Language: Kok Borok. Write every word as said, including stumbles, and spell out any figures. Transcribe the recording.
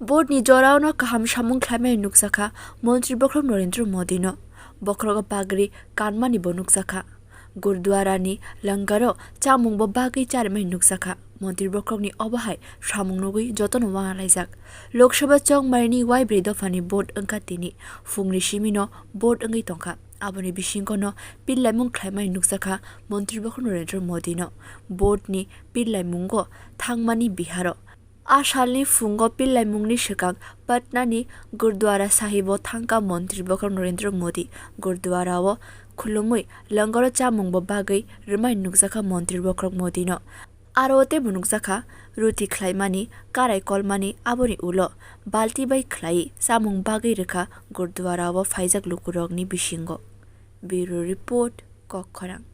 Vote ni jorao no kaham samung khlaimani nukjakha Montri bokhorok Narendra Modi no. Bokhorogo bagri kanmani bo nukjakha. Gurdwara ni langaro chamung bo bagwi charimani nukjakha. Montri bokhorok ni obo hai samung nugwi jotono wanalaijak. Lok Sabha chongmani ni waibrwi dopha ni vote wngkha tini. Phungni simi no vote wngwi tongkha. Aboni bisingo no pillaimung khlaimani nukjakha Montri bokhorok Narendra Modi no. Vote ni pillaimungo thangmani Biharo. A salni phungo pillaimungni swkang Patnani Gurdwara Sahibo thangkha Montri bokhorok Narendra Modi. Gurdwarao khulumwi langaro chamungbo bagwi rwmani nukjakha Montri bokhorok Modino. Aro teibo nukjakha ruti khlaimani, karai kolmani, aboni ulo balti bai khlaiwi chamung bagwi rwkha Gurdwarao phaijak lukurokni bisingo. Bureau Report, Kokkhorang.